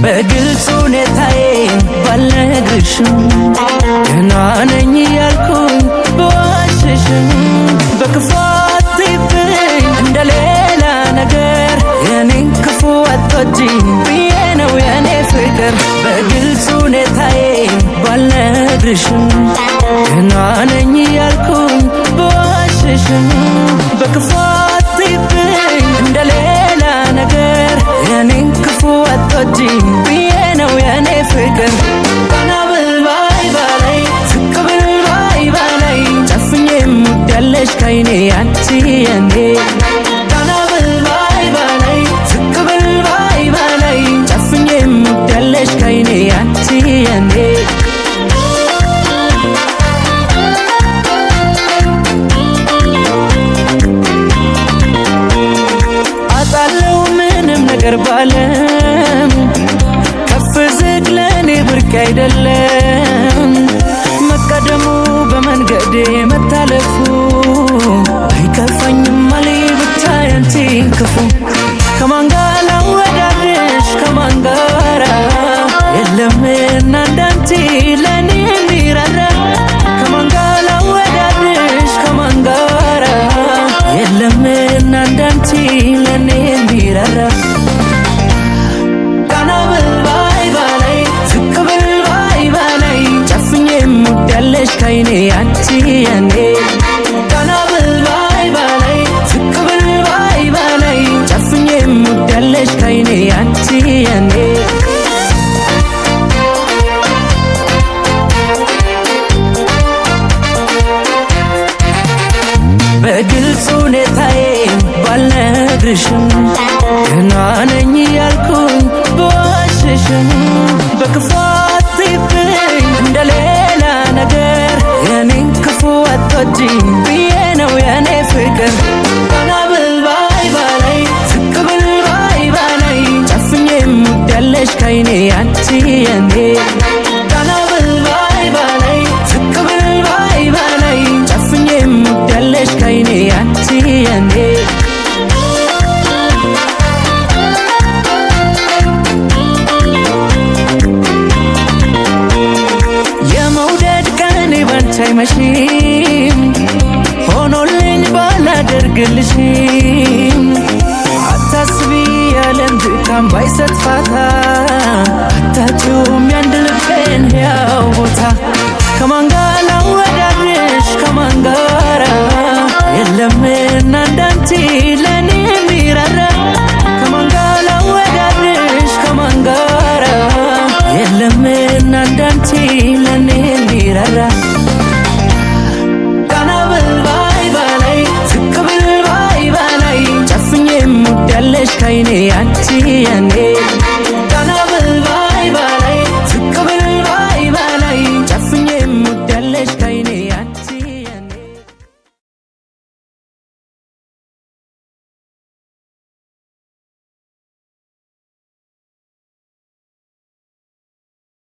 በግልጽ ሁኔታዬን ባልነግርሽም ደህና ነኝ እያልኩኝ ብዋሽሽም በክፉ አትይብኝ እንደ ሌላ ነገር የኔን ክፉ አትወጂም ብዬ ነው የኔ ፍቅር። በግልጽ ሁኔታዬን ባልነግርሽም ደህና ነኝ እያልኩኝ ብዋሽሽም በክፉ አትይብኝ እንደ ሌላ ነገር የኔን ክፉ አትወጂም ብዬ ነው የኔ ፍቅር። ቀና ብል ባይ ባላይ ዝቅ ብል ባይ ባላይ ጨፍኜ የምወዳለሽ ካይኔ አንቺ የኔ። ቀና ብል ባይ ባላይ ዝቅ ብል ባይ ባላይ ጨፍኜ የምወዳለሽ ካይኔ አንቺ የኔ። አጣለው ምንም ነገር ባለም ከፍ ዝቅ ለኔ ብርቅ አይደለም። መቀደሙ በመንገዴ መታለፉ አይከፋኝም አሌ ብቻ ያንቺን ክፉ። ከማን ጋር ላወዳድርሽ ከማን ጋራ የለምና እንዳንቺ ለኔ የሚራራ። ከማን ጋር ላወዳድርሽ ከማን ጋራ የለምና እንዳንቺ ለኔ የሚራራ። ቀና ብል ባይ ባላይ ዝቅ ብል ባይ ባላይ ጨፍኜ የምወዳለሽ ካይኔ አንቺ የኔ። ቀና ብል ባይ ባላይ ዝቅ ብል ባይ ባላይ ጨፍኜ የምወዳለሽ ካይኔ አንቺ የኔ። በግልጽ ሁኔታዬን ባልነግርሽም ደህና ነኝ እያልኩኝ ብዋሽሽም በክፉ አትይብኝ እንደ ሌላ ነገር የኔን ክፉ አትወጂም ብዬ ነው የኔ ፍቅር። ቀና ብል ባይ ባላይ ዝቅ ብል ባይ ባላይ ጨፍኜ የምወዳለሽ ካይኔ አንቺ የኔ። ቀና ብል ባይ ባላይ ዝቅ ብል ባይ ባላይ ጨፍኜ የምወዳለሽ ካይኔ አንቺ የኔ። የመውደድ ቀኔ ባንቺ አይመሽም ሆኖልኝ ባላደርግልሽም አታስቢ ያለም ድካም ባይሰጥ ፋታ አታጪውም ያንድ ልቤን ሕያው ቦታ። ከማን ጋር